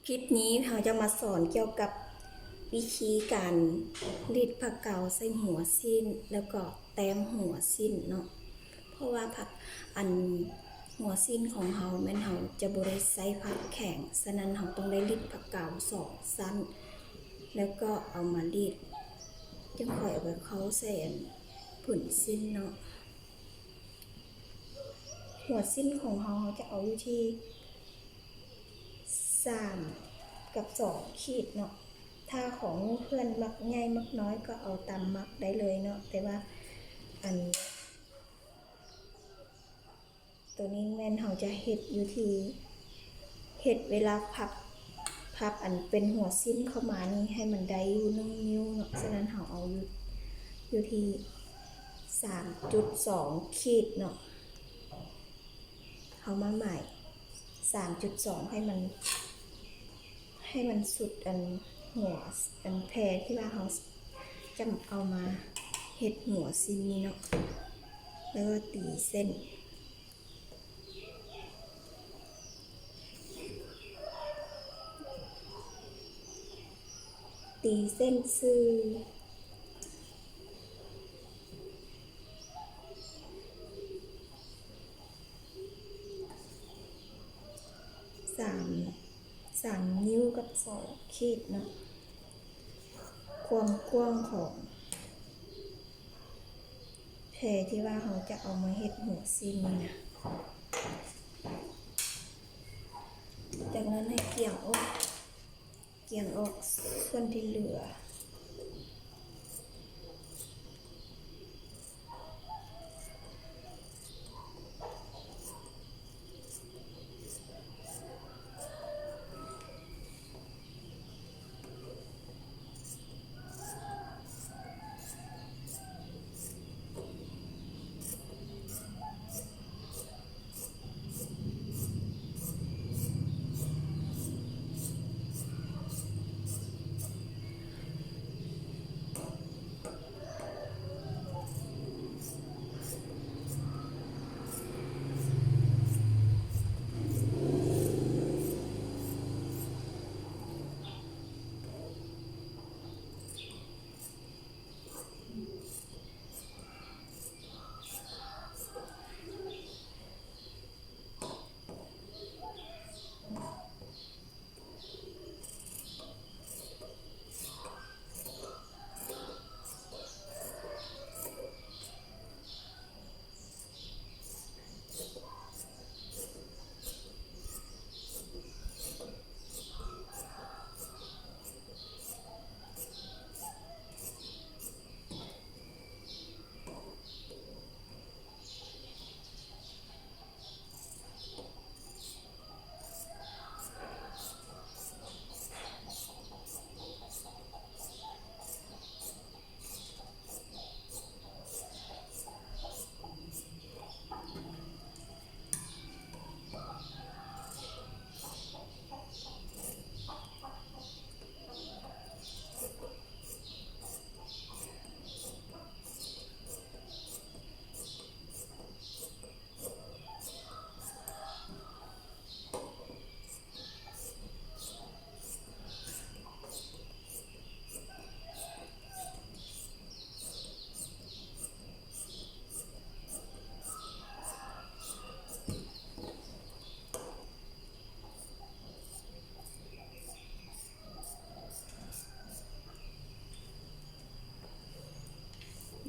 ຄລິບນີ້ເຮົາຈະມາສອນກ່ຽວກັບວິທີການລີດຜ້າກາວໃສ່ຫົວສິ້ນ ແລ້ວກໍແຕ້ມຫົວສິ້ນເນາະ. ເພາະວ່າຜ້າ ອັນ ຫົວສິ້ນຂອງເຮົາແມ່ນເຮົາຈະບໍ່ໄດ້ໃຊ້ຜ້າແຂງ, ສະນັ້ນເຮົາຕ້ອງໄດ້ລີດຜ້າກາວສອງຊັ້ນ ແລ້ວກໍເອົາມາລີດ ຈຶ່ງຄ່ອຍເອົາໄປເຂົ້າໃສ່ ອັນ ຜືນສິ້ນເນາະ. ຫົວສິ້ນຂອງເຮົາ ເຮົາຈະເອົາຢູ່ທີ່ ສາມກັບສອງຂີດເນາະ. ຖ້າຂອງເພື່ອນມັກໃຫຍ່ມັກນ້ອຍກໍເອົາຕາມມັກໄດ້ເລີຍເນາະ, ແຕ່ວ່າ ອັນ ໂຕນີ້ແມ່ນເຮົາຈະເຮັດຢູ່ທີ່ ເຮັດເວລາພັບ ພັບອັນເປັນຫົວສິ້ນເຂົ້າມານີ້ໃຫ້ມັນໄດ້ຢູ່ໜຶ່ງນິ້ວເນາະ, ສະນັ້ນເຮົາເອົາຢູ່ ຢູ່ທີ່ສາມຈຸດສອງຂີດເນາະ. ເຮົາມາໝາຍສາມຈຸດສອງໃຫ້ມັນ ໃຫ້ມັນສຸດອັນຫົວ ອັນແພທີ່ວ່າເຮົາຈະເອົາມາເຮັດຫົວສິ້ນນີ້ເນາະ, ແລ້ວກໍຕີເສັ້ນ ຕີເສັ້ນຊື່ ສາມ ສາມນິ້ວກັບສອງຂີດເນາະ. ຄວາມກວ້າງຂອງແພທີ່ວ່າເຮົາຈະເອົາມາເຮັດຫົວສິ້ນນີ້ນະ. ຈາກນັ້ນໃຫ້ກຽງອອກ ກຽງອອກສ່ວນທີ່ເຫຼືອ.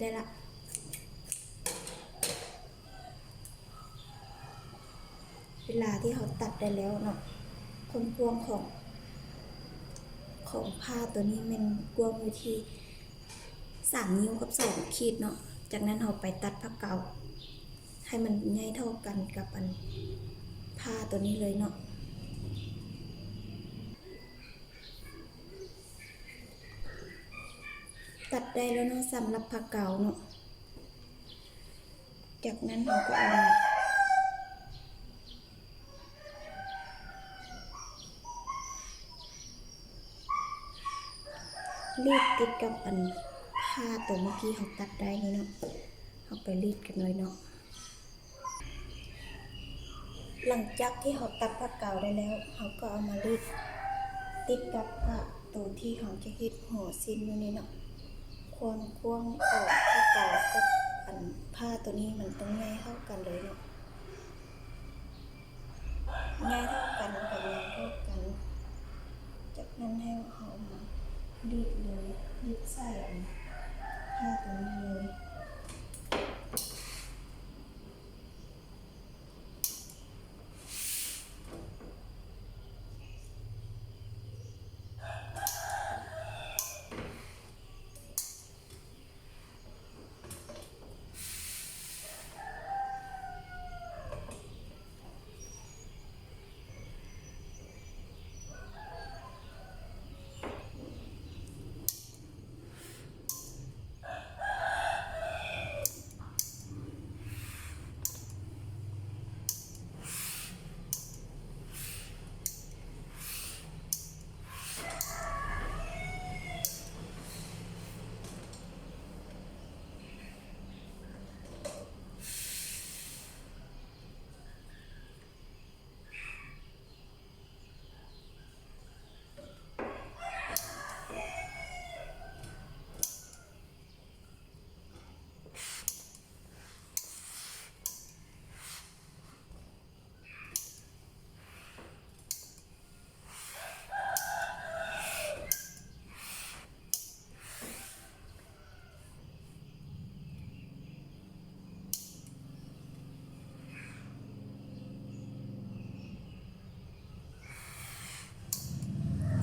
ໄດ້ລະ. ເວລາທີ່ເຮົາຕັດໄດ້ແລ້ວເນາະ, ຄວາມກວ້າງຂອງ ຂອງຜ້າໂຕນີ້ແມ່ນກວ້າງຢູ່ທີ່ສາມນິ້ວກັບສອງຂີດເນາະ. ຈາກນັ້ນເຮົາໄປຕັດຜ້າກາວໃຫ້ມັນໃຫຍ່ເທົ່າກັນກັບອັນຜ້າໂຕນີ້ເລີຍເນາະ. ຕັດໄດ້ແລ້ວເນາະ ສຳລັບຜ້າກາວເນາະ. ຈາກນັ້ນເຮົາກໍເອົາມາລີດຕິດກັບອັນຜ້າໂຕເມື່ອກີ້ເຮົາຕັດໄດ້ນີ້ເນາະ, ເຮົາໄປລີດກັນເລີຍເນາະ. ຫຼັງຈາກທີ່ເຮົາຕັດຜ້າກາວໄດ້ແລ້ວ ເຮົາກໍເອົາມາລີດ ຕິດກັບຜ້າໂຕທີ່ເຮົາຈະເຮັດຫົວສິ້ນຢູ່ນີ້ເນາະ, ຄວາມກວ້າງຂອງຜ້າກາວກັບອັນຜ້າໂຕນີ້ມັນຕ້ອງໃຫຍ່ເທົ່າກັນເລີຍເນາະ, ໃຫຍ່ເທົ່າກັນ ແລ້ວກໍຍາວເທົ່າກັນ. ຈາກນັ້ນໃຫ້ເຮົາມາລີດເລີຍ, ລີດໃສ່ອັນຜ້າໂຕນີ້ເລີຍ.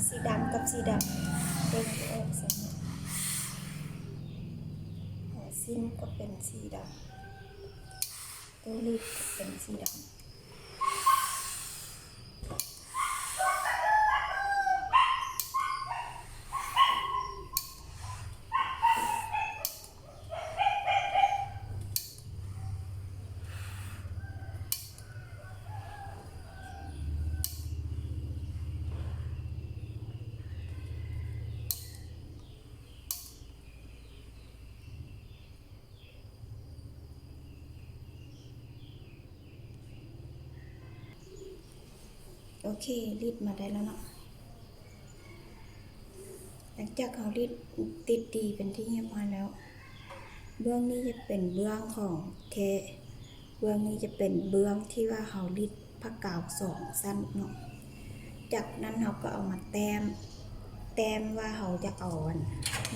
ສີດຳກັບສີດຳ ເບິ່ງບໍ່ອອກຊ້ຳ. ຫົວສິ້ນກໍເປັນສີດຳ, ໂຕລີດກໍເປັນສີດຳ. ໂອເຄ, ລີດມາໄດ້ແລ້ວເນາະ. ຫຼັງຈາກເຮົາລີດຕິດດີເປັນທີ່ຮຽບຮ້ອຍແລ້ວ, ເບື້ອງນີ້ຈະເປັນເບື້ອງຂອງແທ້, ເບື້ອງນີ້ຈະເປັນເບື້ອງທີ່ວ່າເຮົາລີດຜ້າກາວສອງຊັ້ນເນາະ. ຈາກນັ້ນເຮົາກໍເອົາມາແຕ້ມ, ແຕ້ມວ່າເຮົາຈະເອົາອັນ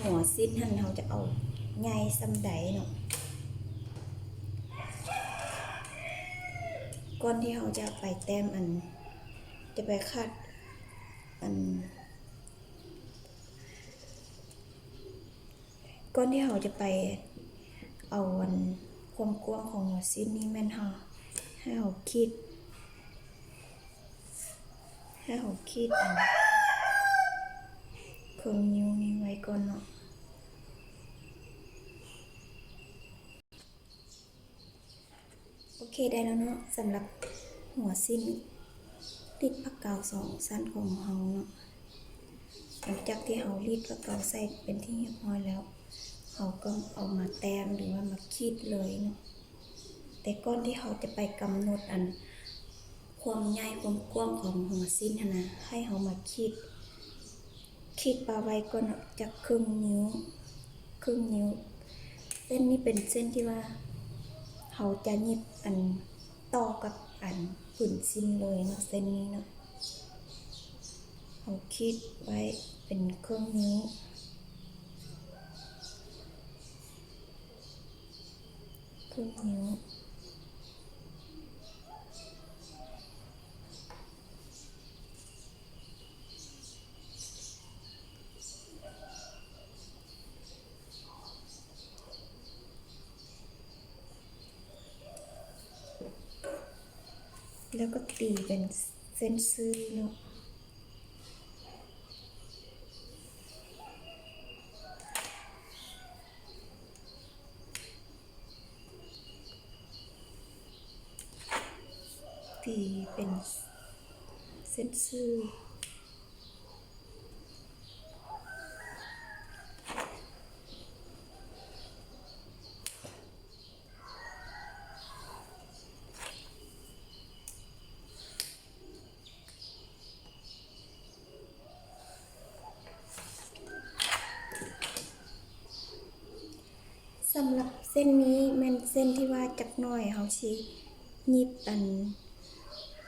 ຫົວສິ້ນຫັ້ນ ເຮົາຈະເອົາໃຫຍ່ສ່ຳໃດເນາະ. ກ່ອນທີ່ເຮົາຈະໄປແຕ້ມອັນ ຈະໄປຂັດອັນ ກ່ອນທີ່ເຮົາຈະໄປເອົາອັນ ຄວາມກວ້າງຂອງຫົວສິ້ນນີ້ ແມ່ນເຮົາ ໃຫ້ເຮົາຂີດ ໃຫ້ເຮົາຂີດອັນ ເຄິ່ງນິ້ວນີ້ໄວ້ກ່ອນເນາະ. ໂອເຄ ໄດ້ແລ້ວເນາະ ສຳລັບຫົວສິ້ນຕິດຜ້າກາວສອງຊັ້ນຂອງເຮົາເນາະ. ຫຼັງຈາກທີ່ເຮົາລີດຜ້າກາວໃສ່ເປັນທີ່ຮຽບຮ້ອຍແລ້ວ, ເຮົາກໍເອົາມາແຕ້ມ ຫຼືວ່າມາຂີດເລີຍເນາະ. ແຕ່ກ່ອນທີ່ເຮົາຈະໄປກຳນົດອັນ ຄວາມໃຫຍ່ຄວາມກວ້າງຂອງຫົວສິ້ນຫັ້ນນະ, ໃຫ້ເຮົາມາຂີດ ຂີດປະໄວ້ກ່ອນເນາະ ຈັກເຄິ່ງນິ້ວ ເຄິ່ງນິ້ວ. ເສັ້ນນີ້ເປັນເສັ້ນທີ່ວ່າເຮົາຈະຫຍິບອັນ ຕໍ່ກັບອັນຜືນສິ້ນເລີຍເນາະ ເສັ້ນນີ້ເນາະ. ເຮົາຂີດໄວ້ເປັນເຄິ່ງນິ້ວ ເຄິ່ງນິ້ວ. ແລ້ວກໍຕີເປັນເສັ້ນຊື່ເນາະ. ຕີເປັນເສັ້ນຊື່. ແ ສຳລັບເສັ້ນນີ້ແມ່ນເສັ້ນທີ່ວ່າຈັກໜ້ອຍເຮົາຊິຫຍິບອັນ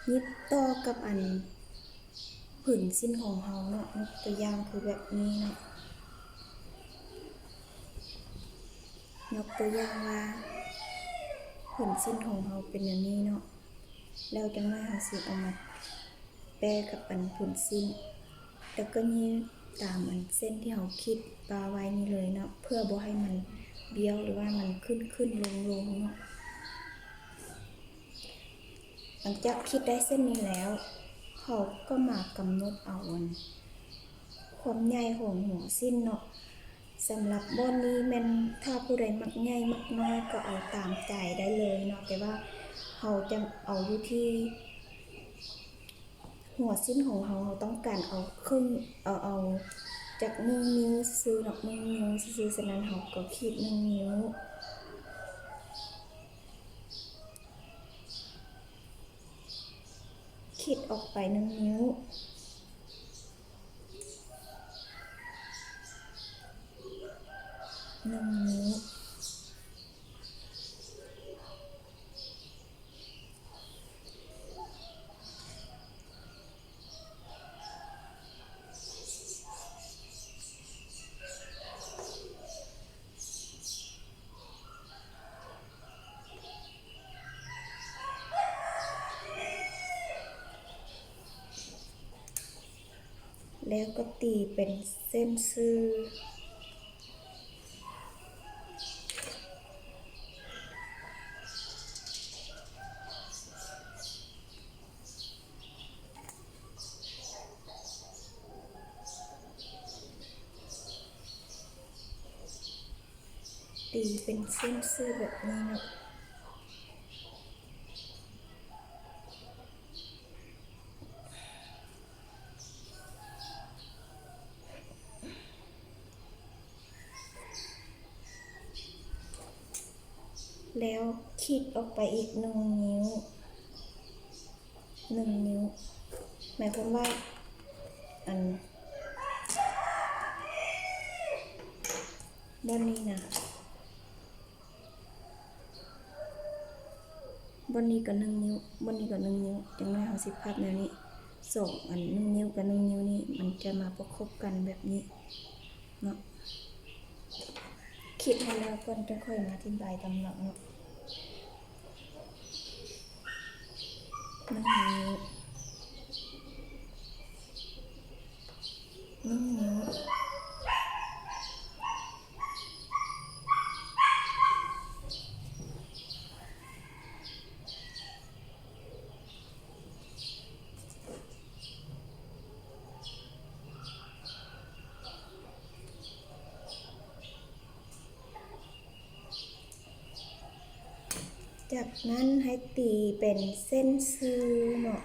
ຫຍິບຕໍ່ກັບອັນຜືນສິ້ນຂອງເຮົາເນາະ. ຍົກຕົວຢ່າງຄືແບບນີ້ເນາະ, ຍົກຕົວຢ່າງວ່າຜືນສິ້ນຂອງເຮົາເປັນແນວນີ້ເນາະ, ແລ້ວຈັກໜ້ອຍເຮົາຊິເອົາມາ ແປກັບອັນຜືນສິ້ນ ແລ້ວກໍຫຍິບຕາມອັນເສັ້ນທີ່ເຮົາຂີດປະໄວ້ນີ້ເລີຍເນາະ ເພື່ອບໍ່ໃຫ້ມັນບ້ຽວ ຫຼືວ່າມັນຂຶ້ນໆລົງໆເນາະ. ຫຼັງຈາກຂີດໄດ້ເສັ້ນນີ້ແລ້ວ ເຮົາກໍມາກຳນົດເອົາອັນຄວາມໃຫຍ່ຂອງຫົວສິ້ນເນາະ. ສຳລັບບ່ອນນີ້ແມ່ນ ຖ້າຜູ້ໃດມັກໃຫຍ່ມັກນ້ອຍກໍເອົາຕາມໃຈໄດ້ເລີຍເນາະ, ແຕ່ວ່າເຮົາຈະເອົາຢູ່ທີ່ຫົວສິ້ນຂອງເຮົາ, ເຮົາຕ້ອງການເອົາເຄິ່ງ ເອົາ ເອົາຈັກໜຶ່ງນິ້ວຊື່ໆເນາະ, ໜຶ່ງນິ້ວຊື່ໆ, ສະນັ້ນເຮົາກໍຂີດໜຶ່ງນິ້ວ, ຂີດອອກໄປໜຶ່ງນິ້ວ. ໜຶ່ງນິ້ວ ແລ້ວກໍຕີເປັນເສັ້ນຊື່. ຕີເປັນເສັ້ນຊື່ແບບນີ້ເນາະ, ແລ້ວຂີດອອກໄປອີກໜຶ່ງນິ້ວ. ໜຶ່ງນິ້ວ ໝາຍຄວາມວ່າ ອັນ ບ່ອນນີ້ນະ ບ່ອນນີ້ກໍໜຶ່ງນິ້ວ ບ່ອນນີ້ກໍໜຶ່ງນິ້ວ, ຈັ່ງໜ້ອຍເຮົາຊິພັບແນວນີ້ ສອງອັນ ໜຶ່ງນິ້ວກັບໜຶ່ງນິ້ວນີ້ ມັນຈະມາປະກົບກັນແບບນີ້ເນາະ. ຂີດໃຫ້ແລ້ວກ່ອນ ຈັ່ງຄ່ອຍມາອະທິບາຍຕາມຫຼັງເນາະ. ໜຶ່ງນິ້ວ ໜຶ່ງນິ້ວ. ຈາກນັ້ນໃຫ້ຕີເປັນເສັ້ນຊື່ເນາະ.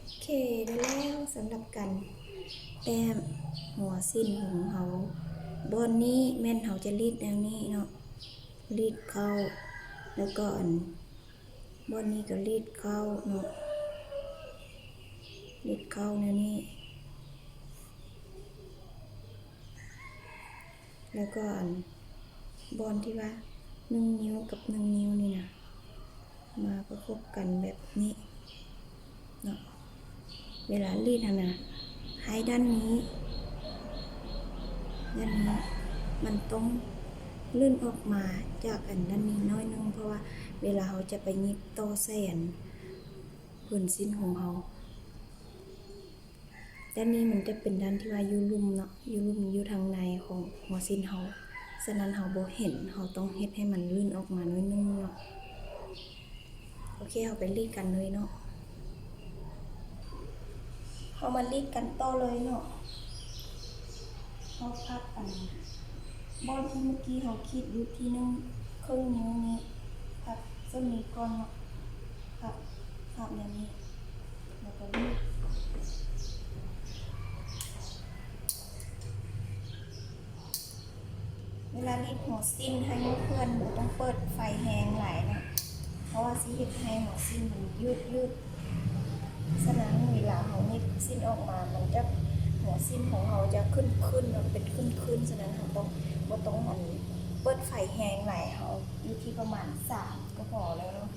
ໂອເຄ ໄດ້ແລ້ວສຳລັບການແຕ້ມຫົວສິ້ນຂອງເຮົາ. ບ່ອນນີ້ແມ່ນເຮົາຈະລີດແນວນີ້ເນາະ, ລີດເຂົ້າ ແລ້ວກໍອັນ ບ່ອນນີ້ກໍລີດເຂົ້າເນາະ, ລີດເຂົ້າແນວນີ້ ແລ້ວກໍອັນ ບ່ອນທີ່ວ່າໜຶ່ງນິ້ວກັບໜຶ່ງນິ້ວນີ້ນະ ມາປະກົບກັນແບບນີ້ເນາະ. ເວລາລີດຫັ້ນນະ ໃຫ້ດ້ານນີ້ ດ້ານນີ້ມັນຕ້ອງລື່ນອອກມາຈາກອັນດ້ານນີ້ໜ້ອຍໜຶ່ງ, ເພາະວ່າເວລາເຮົາຈະໄປຫຍິບຕໍ່ໃສ່ອັນ ຜືນສິ້ນຂອງເຮົາ. ດ້ານນີ້ມັນຈະເປັນດ້ານທີ່ວ່າຢູ່ລຸ່ມເນາະ, ຢູ່ລຸ່ມ ຢູ່ທາງໃນຂອງຫົວສິ້ນເຮົາ, ສະນັ້ນເຮົາບໍ່ເຫັນ, ເຮົາຕ້ອງເຮັດໃຫ້ມັນລື່ນອອກມາໜ້ອຍໜຶ່ງເນາະ. ໂອເຄ ເຮົາໄປລີດກັນເລີຍເນາະ, ເຮົາມາລີດກັນຕໍ່ເລີຍເນາະ. ເຮົາພັບອັນ ບ່ອນທີ່ເມື່ອກີ້ເຮົາຂີດຢູ່ທີ່ໜຶ່ງເຄິ່ງນິ້ວນີ້ ພັບເສັ້ນນີ້ກ່ອນເນາະ, ເຮົ ພາບແນວນີ້ ແລ້ວກໍລີດ. ເວລາລີດຫົວສິ້ນໃຫ້ໝູ່ເພື່ອນ ບໍ່ຕ້ອງເປີດໄຟແຮງຫຼາຍເນາະ ເພາະວ່າຊິເຮັດໃຫ້ຫົວສິ້ນມັນຍືດໆ. ສະນັ້ນເວລາເຮົາເຮັດສິ້ນອອກມາ ມັນຈະ ຫົວສິ້ນຂອງເຮົາຈະຂຶ້ນໆ ມັນເປັນຄື້ນໆ. ສະນັ້ນເຮົາຕ້ອງ ບໍ່ຕ້ອງ ອັນ ເປີດໄຟແຮງຫຼາຍ ເຮົາຢູ່ທີ່ປະມານສາມກໍພໍແລ້ວເນາະ.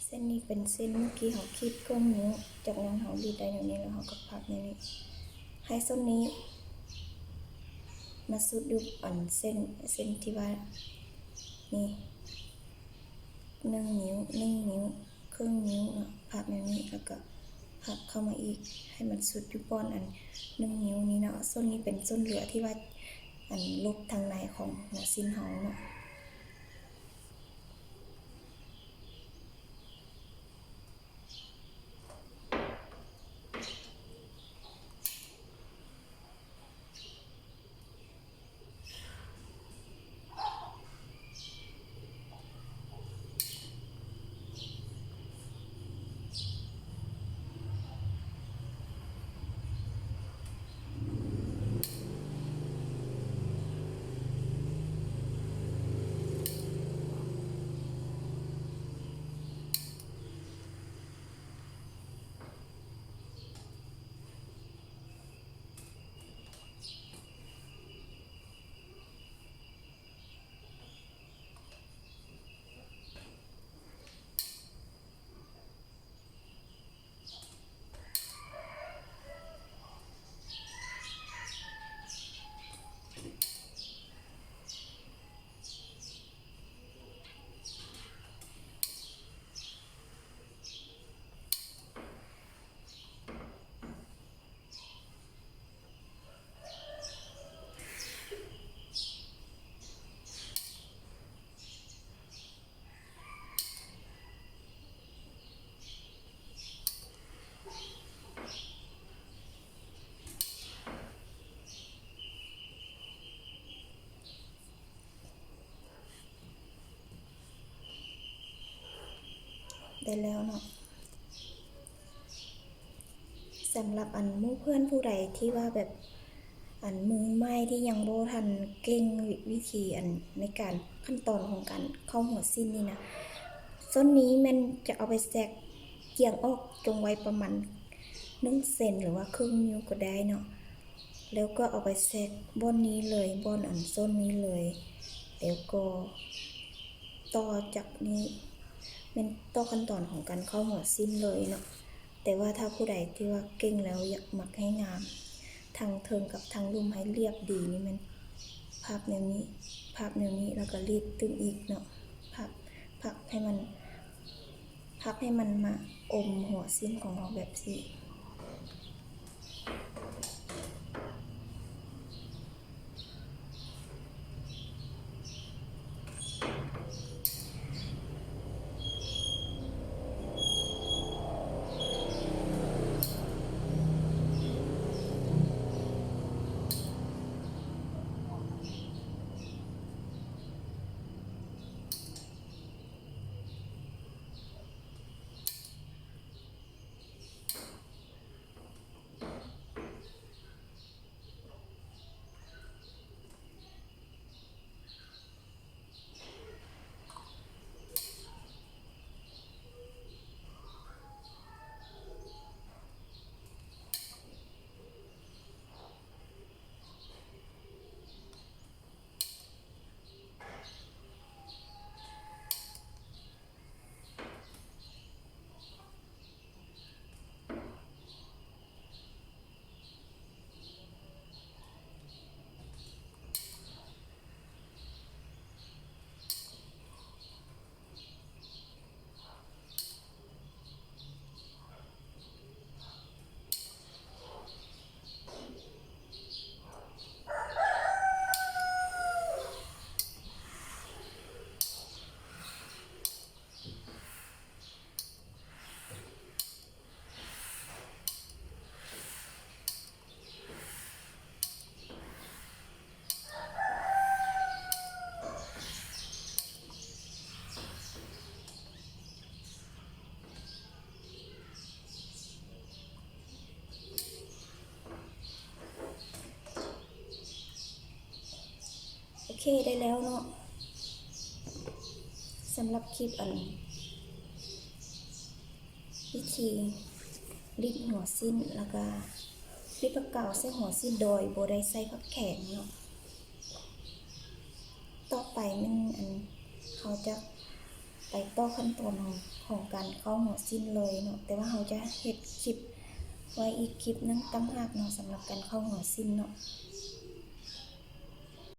ເສັ້ນນີ້ເປັນເສັ້ນເມື່ອກີ້ເຮົາຂີດເຄິ່ງນິ້ວ, ຈາກນັ້ນເຮົາລີດໄດ້ແນວນີ້ ແລ້ວເຮົາກໍພັບແນວນີ້ ໃຫ້ເສັ້ນນີ້ມາສຸດຢູ່ອັນເສັ້ນ ເສັ້ນທີ່ວ່ານີ້ ໜຶ່ງນິ້ວ ໜຶ່ງນິ້ວ ເຄິ່ງນິ້ວເນາະ ພັບແນວນີ້ ແລ້ວກໍພັບເຂົ້າມາອີກ ໃຫ້ມັນສຸດຢູ່ບ່ອນອັນໜຶ່ງນິ້ວນີ້ເນາະ. ເສັ້ນນີ້ເປັນເສັ້ນເຫຼືອທີ່ວ່າ ອັນ ຫຼົບທາງໃນຂອງຫົວສິ້ນເຮົາເນາະ. ໄດ້ແລ້ວເນາະ. ສຳລັບອັນໝູ່ເພື່ອນຜູ້ໃດທີ່ວ່າແບບ ອັນມືໃໝ່ທີ່ຍັງບໍ່ທັນເກັ່ງວິ ວິທີອັນໃນການຂັ້ນຕອນຂອງການເຂົ້າຫົວສິ້ນນີ້ນະ ເສັ້ນນີ້ແມ່ນຈະເອົາໄປແຊກກຽງອອກ ຈົ່ງໄວ້ປະມານໜຶ່ງເຊັນ ຫຼືວ່າເຄິ່ງນິ້ວກໍໄດ້ເນາະ. ແລ້ວກໍເອົາໄປແຊກບ່ອນນີ້ເລີຍ ບ່ອນອັນເສັ້ນນີ້ເລີຍ ແລ້ວກໍຕໍ່ຈາກນີ້ແມ່ນຕໍ່ຂັ້ນຕອນຂອງການເຂົ້າຫົວສິ້ນເລີຍເນາະ. ແຕ່ວ່າຖ້າຜູ້ໃດທີ່ວ່າເກັ່ງແລ້ວຢາກມັກໃຫ້ງາມ ທັງເທິງກັບທັງລຸ່ມໃຫ້ລຽບດີນີ້ແມ່ນພັບແນວນີ້ ພັບແນວນີ້ ແລ້ວກໍລີດຕື່ມອີກເນາະ ພັບ ພັບໃຫ້ມັນ ພັບໃຫ້ມັນມາອົມຫົວສິ້ນຂອງເຮົາແບບຊີ້. ແ ເຄ ໄດ້ແລ້ວເນາະ ສຳລັບຄລິບອັນ ວິທີລີດຫົວສິ້ນ ແລ້ວກະລີດຜ້າກາວໃສ່ຫົວສິ້ນໂດຍບໍ່ໄດ້ໃຊ້ຜ້າແຂງເນາະ. ຕໍ່ໄປແມ່ນອັນ ເຮົາຈະໄປຕໍ່ຂັ້ນຕອນຂອງ ຂອງການເຄົ້າຫົວສິ້ນເລີຍເນາະ, ແຕ່ວ່າເຮົາຈະເຮັດຄລິບໄວ້ອີກຄລິບໜຶ່ງຕ່າງຫາກເນາະ ສຳລັບການເຄົ້າຫົວສິ້ນເນາະ.